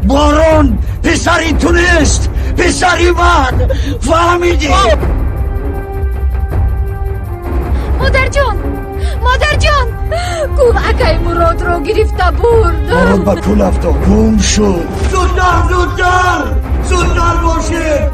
Борон писари ту нест, писари ман, фаҳмидӣ? Модарҷон, модарҷон, кӯл акай Муродро гирифта бурд. Мурод ба кӯл афтод, гум шуд. Зудтар, зудтар, зудтар бошед.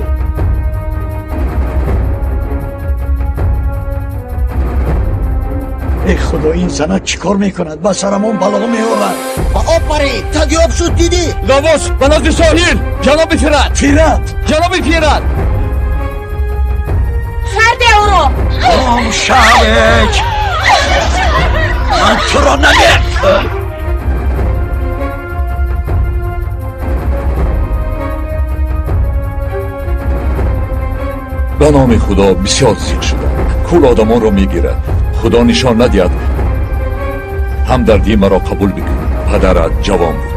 Эй худо, ин занак чӣ кор мекунад? Ба сарамон бало меорад. Ба об парид, таги об шуд, дидӣ? Ғаввос, ба назди соҳил! Ҷаноби Фират! Фират! Ҷаноби Фират! Сарде ӯро! Гум шавед! Ман туро наме Ба номи Худо, бисёр зиқ шудам. Кӯл одамонро мегирад. Худо нишон надиҳад. Ҳамдардии маро қабул бикун. Падарат ҷавон буд.